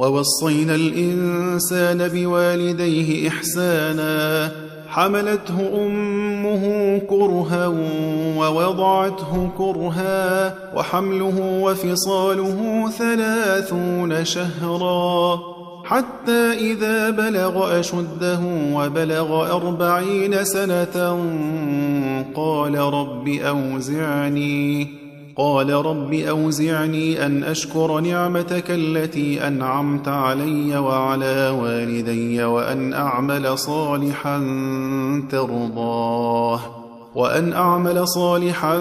ووصينا الإنسان بوالديه إحسانا حملته أمه كرها ووضعته كرها وحمله وفصاله ثلاثون شهرا حتى إذا بلغ أشده وبلغ أربعين سنة قال رب أوزعني قال رب أوزعني أن أشكر نعمتك التي أنعمت علي وعلى والدي وأن أعمل صالحا ترضاه وأن أعمل صالحا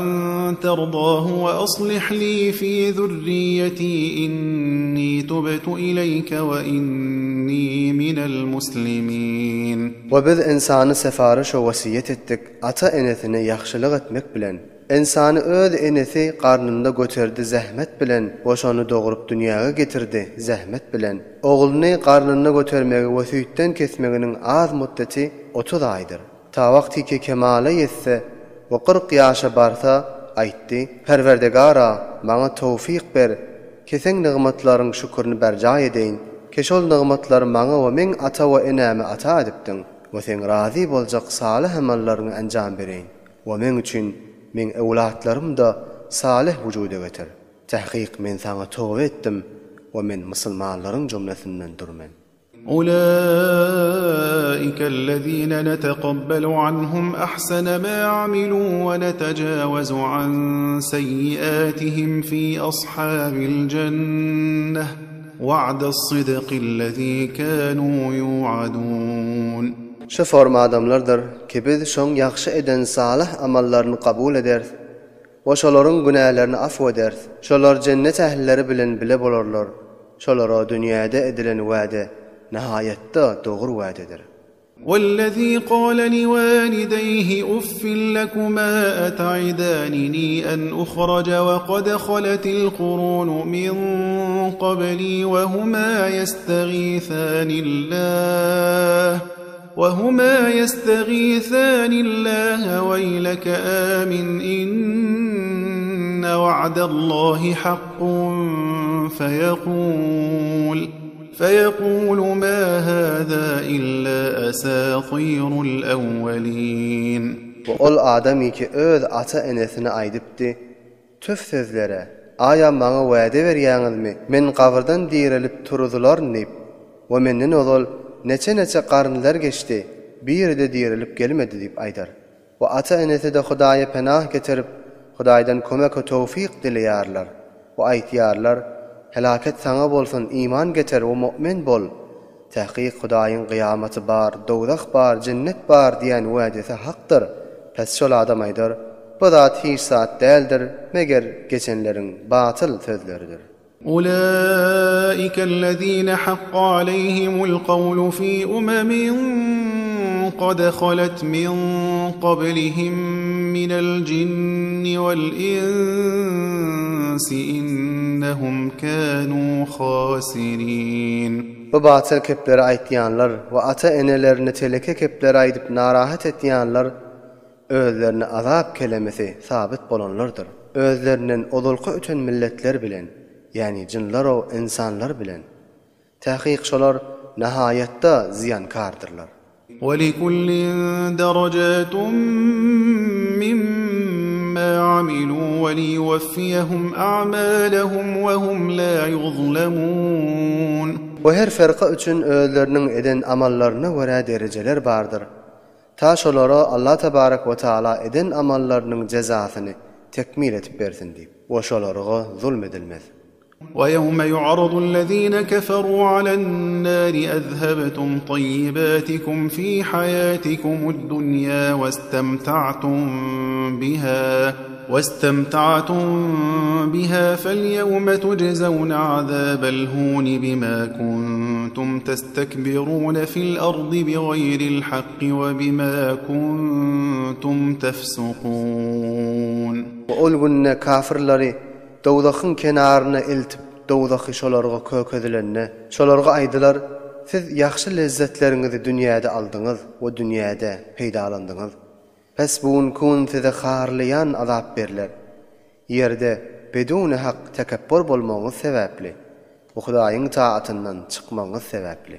ترضاه وأصلح لي في ذريتي إني تبت إليك وإني من المسلمين. We biz ynsany sefaryş we wesýet etdik, ata-enesine ýagşylyk etmek bilen. Ynsany öz enesi garnynda göterdi zähmet bilen we şony dogrup dünýäge getirdi zähmet bilen. Ogluny garnynda götermegi we süýtden kesmeginiň az mutdeti 30 aýdyr. Ta wagtyki kemala ýetse we 40 ýaşa barsa, aýtdy, Perwerdigara, maňa towfyk ber, ki seň nygmatlaryň şükürini berjaý edeýin, ki şol nygmatlary maňa we meň ata we enäme ata edipdiň we seň razy boljak salyh amallaryňy enjam bereýin. We meň üçin meň öwlatlarym-da salyh wujuda getir. Tahkyk men saňa toba etdim we men musulmanlaryň jumlasyndandyr men. أولئك الذين نتقبل عنهم أحسن ما عملوا ونتجاوز عن سيئاتهم في أصحاب الجنة وعد الصدق الذي كانوا يوعدون. Şu forma adamlardyr ki biz şoň ýagşy eden salyh amallaryny kabul ederis we şolaryň günälerini afw ederis. Şolar jennet ählileri bilen bile bolarlar. Şolara dünýäde edilen wade nihaýatda dogry wädedir. والذي قال لوالديه أف لكما أتعدانني أن أخرج وقد خلت القرون من قبلي وهما يستغيثان الله وهما يستغيثان الله ويلك آمن إن وعد الله حق فيقول فيقول ما هذا إلا أساطير الأولين. We ol adamy ki öz ata-enesine aýdypdy, Tüf sözlere, Aýa maňa wade berýäňizmi, men gabyrdan direlip turuzylaryn diýip? We menden ozal neçe-neçe garynlar geçdi, biri-de direlip gelmedi diýip aýdar. We ata-enesi-de Hudaýa penah getirip, Hudaýdan kömek we towfyk dileýärler we aýtýarlar, Helaket saňa bolsun, iman getir we mu'min bol! Tahkyk Hudaýyň gyýamaty bar, dowzah bar, jennet bar diýen wädesi hakdyr. Pes şol adam aýdar, Bu zat hiç zat däldir, meger geçenleriň batyl sözleridir. أولئك الذين حق عليهم القول في أمم قد خلت من قبلهم من الجن والإنس إنهم كانوا خاسرين. Bu batyl kepleri aýtýanlar we ata-enelerini teleke kepleri aýdyp narahat etýänler özlerine azap kelemesi sabyt bolanlardyr. Özlerinden ozalky öten milletler bilen, ýagny jynlar-ow ynsanlar bilen. Takyk şolar nahaýatda zyýankardyrlar. ولكل درجات مما عملوا وليوفيهم أعمالهم وهم لا يظلمون. We her firka üçin özleriniň eden amallaryna görä derejeler bardyr. Ta şolara Allah tebarek we taala eden amallarynyň jezasyny tekmil edip bersin diýip. We şolarga zulm edilmez. ويوم يعرض الذين كفروا على النار أذهبتم طيباتكم في حياتكم الدنيا واستمتعتم بها واستمتعتم بها فاليوم تجزون عذاب الهون بما كنتم تستكبرون في الأرض بغير الحق وبما كنتم تفسقون. We ol günde kafirleri dowzahyň kenaryna eltip dowzahy şolarga kökezilende, şolarga aýdylar, Siz ýagşy lezzetleriňizi dünýäde aldyňyz we dünýäde peýdalandyňyz. Pes bu günki gün size harlaýan azap berler. Ýerde beduni hak tekepbur bolmagyňyz sebäpli. We Hudaýyň taatyndan çykmagyňyz sebäpli.